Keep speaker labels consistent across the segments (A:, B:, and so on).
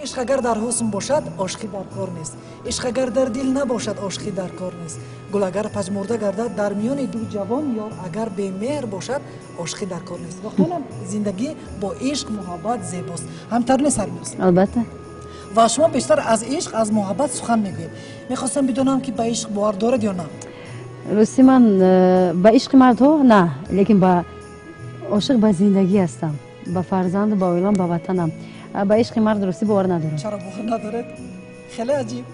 A: Ишқ агар дар ҳусн бошад, ошиқӣ дар кор нест. Ишқ агар дар дил набошад, ошиқӣ дар кор нест. Гул агар пажмурда гардад дар миёни ду ҷавон, ёр агар бемеҳр бошад, ошиқӣ дар кор нест. Воқеан зиндагӣ бо ишқ, муҳаббат зебост. Ҳамтар нест, Сарвиноз?
B: Албатта.
A: Ва шумо бештар аз ишқ, аз муҳаббат сухан мегӯед. Мехостам бидонам, ки ба ишқ бовар доред ё на?
B: Рости, ман ба ишқи мардҳо на, лекин ба ошиқ ба зиндагӣ ҳастам, ба фарзанду ба оилам, ба ватанам. Ба ишқи мард, ростӣ, бовар надорам.
A: Чаро бовар надоред? Хеле аҷиб.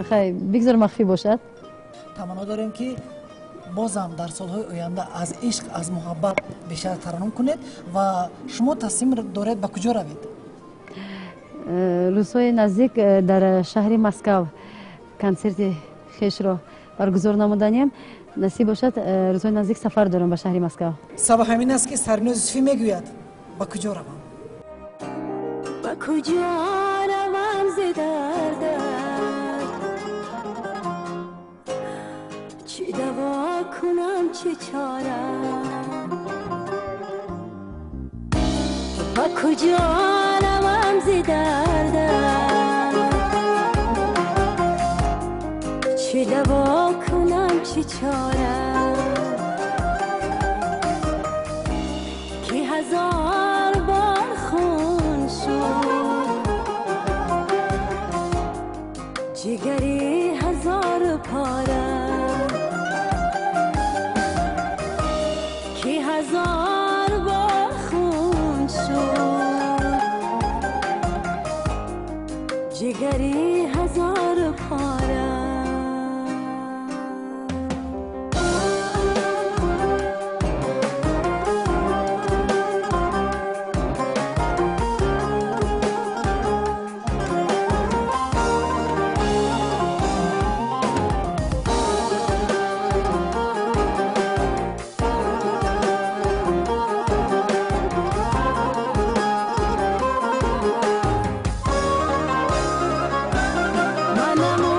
B: Хай, бигзор махфӣ бошад.
A: Таманно дорем, ки бозам дар солҳои оянда аз ишқ, аз муҳаббат бештар тараннум кунед. Ва шумо тасмим доред, ба куҷо равед?
B: Рӯзҳои наздик дар шаҳри Москав консерти хешро баргузор намуданиям. Насиб бошад, рӯзҳои наздик сафар дорам ба шаҳри Москав.
A: Сабаб ҳамин аст, ки Сарвиноз Юсуфӣ мегӯяд: «Ба куҷо равам?»
C: Ба куҷо равам зи дардат, чӣ даво кунам, чӣ чора? Ба куҷо равам зи дардат, чӣ даво кунам, чӣ чора, ки ҳазор бор хун шуд ҷигари ҳазор пора, ки ҳазор бор хун шуд ҷигари ҳазор пора.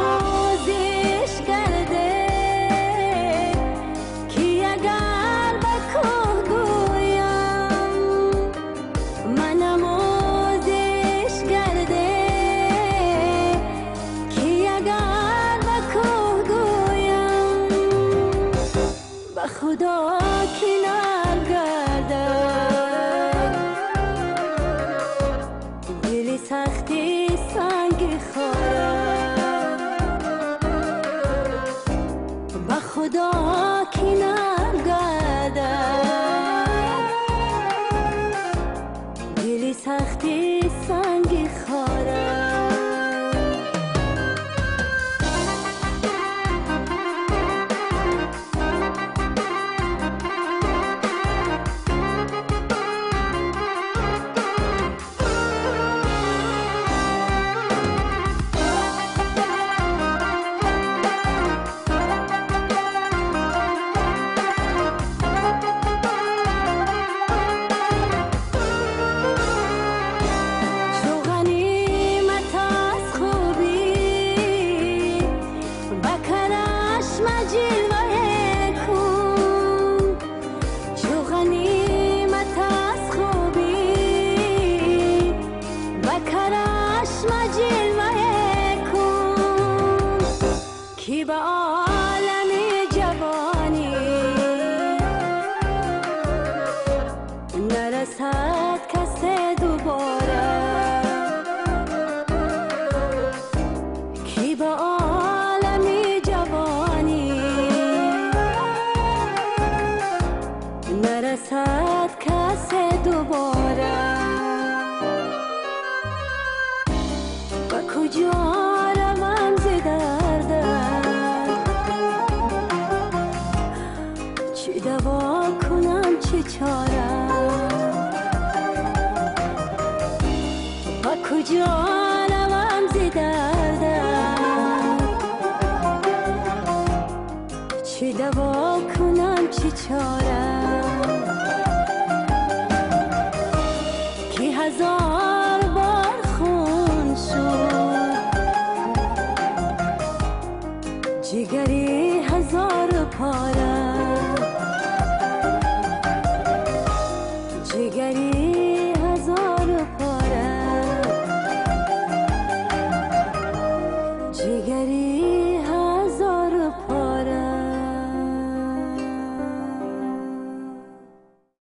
C: Манамӯзиш карде, ки агар ба кӯҳ гӯям, манамӯзиш карде, ки агар ба кӯҳ гӯям, ба худо ки наргардад дили сахти санги хора, ба худо ки наргардад дили сахти санги хора. Чу ғанимат аз хубӣ, ба карашма ҷилвае кун. Чу ғанимат аз хубӣ, ба карашма ҷилвае кун, ки ба олами ҷавонӣ нарасад касе дубора, ки ба олами ҷавонӣ нарасад касе дубора. Ба куҷо равам зи дардат, чӣ даво кунам, чӣ чора? Ба куҷо равам зи дардат, чӣ даво кунам, чӣ чора?